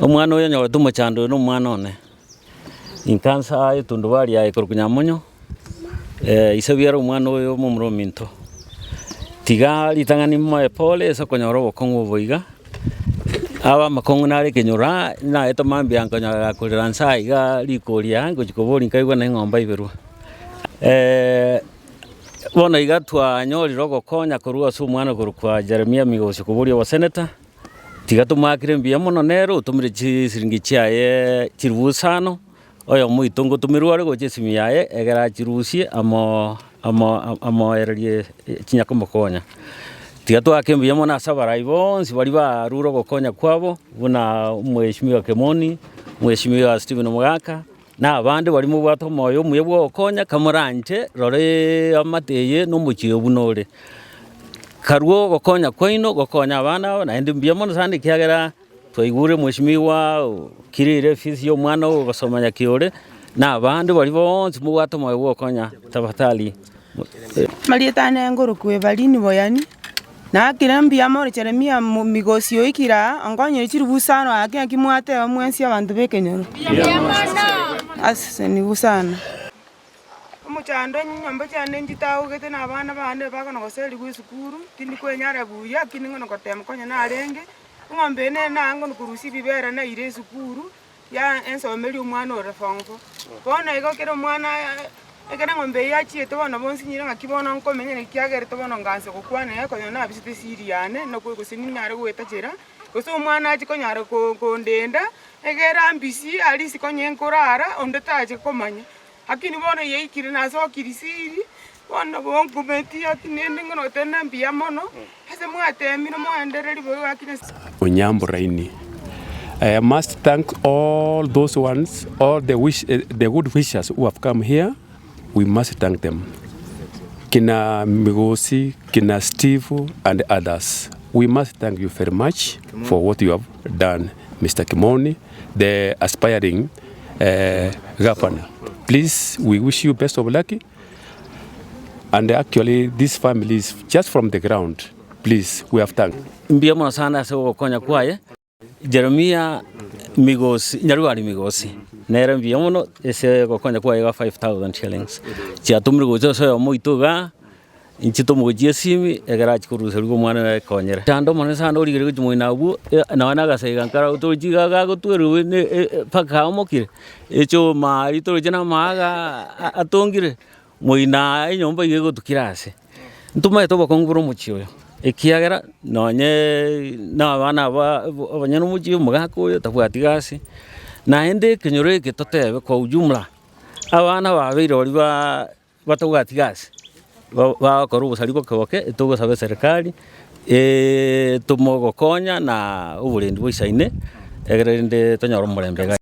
Omwana oyo onyorete omochando oyo na omwana one, inkansa etundubari yaye korokwa Nyamonyo, ise biara omwana oyo momura ominto. Tiga ritang'ani moe pole ase okonyora obokong'u obo iga, abe amakong'u nare ekenyoro aa, naete mambia nkonyora gakorera nse aa iga rikori aa ngochia koboria nkaigwa na eng'ombe aiberwa. Bono iga twanyorire ogokonya korwa ase omwana okorokwa Jeremia Migosi koboria oboseneta, tiga tomoakere mbuya mono nere otomire chisiringi chiaye chilifu isano, oyomo oito ngotomerwa are gocha esimi yaye egere achirusie amo amo amoererie chinya komokonya. Tiga toake mbuya mono ase abarai bonsi baria barure ogokonya kwabo, buna omweshimiwa Kemoni, omweshimiwa Stephen Omogaka. Na abande baria mobwate omoyo omuya bw'ogokonya, kamoranche, rora eamate eye nomochie oyo buna ore. Karue ogokonya kwaino, gokonye abana aba, naende mbuya mono sana ekiagera twaigure mweshimiwa okirire efees ya omwana oyo ogosoma Nyakiore, na abande baria bonsi mobwate omoyo bw'ogokonya tafadhali. Amarieta ane ngorokwa Evalini Boyani, nakire mbuya more Jeremia Migosi oikire aa, onkonyire chilifu isano ake naki mwateba mwensi abanto b'ekenyoro. Aseseniwe sana. Omochando nyomba chiane nchitagogete na abana bane bakona goserigwa esukuru, tindi kwenyara buya lakini ng'o nogotema konya narenge, eng'ombe eye nere naanga korusia ebibera naire esukuru. Ya ensomeria omwana ore form four. Bono igo ekero omwana ekero eng'ombe eyio yachiete bono bonsinyire ng'aki bono nkomenya ekiagerete bono ngansa gokwana eye konya nabisete esiri yane nako gose ninyare goetachera, gose omwana achie konyara ko kondenda, egere ambisi aria isiko onye nkorara onde tache komanya. Lakini bono yaikire nasokire siri, bono nabo nkumeti lakini rende ng'a noteba mbuya mono, ase mwatemire moendereri boigo gaki Nyasae. Onyambo Raini. I must thank all those ones, all the wish, the good wishers who have come here, we must thank them. Kina Migosi, kina Steve and others. We must thank you very much for what you have done, Mr. Kimoni, the aspiring Governor. Please, we wish you best of luck. And actually, this family is just from the ground. Please, we have thanked. Mbuya mono sana ase ogokonya kwaye Jeremia Migosi, Nyarwari Migosi, nere mbuya mono ase ogokonya kwaye gwa 5000 shillings chiatomirwe gocha ase oyomo oito igaa. Inche tomogochia esimi, ekero achia koruserigwa omwana oye ekonyere. Chando omonene sana origereria gochia moino abwo, nonya na agasaiga nkara torochi iga gagotwerwa ne mpaka aomokire, echoma aria toroche na amaaga atongire, moino aa enyomba iga egotukire ase. Ntomaete obokong'u bore omochie oyo, ekiagera nonye na abana aba abanyene omochie omogaka oyo tabwati gasi, naende ekenyoro eke totebe kwa ujumla, abana babeire baria baa. Batabwati gasi, bagokora obosari boke boke, togosaba eserekari tome ogokonya na oborendi boisaine, egere rende tonyore omorembe iga.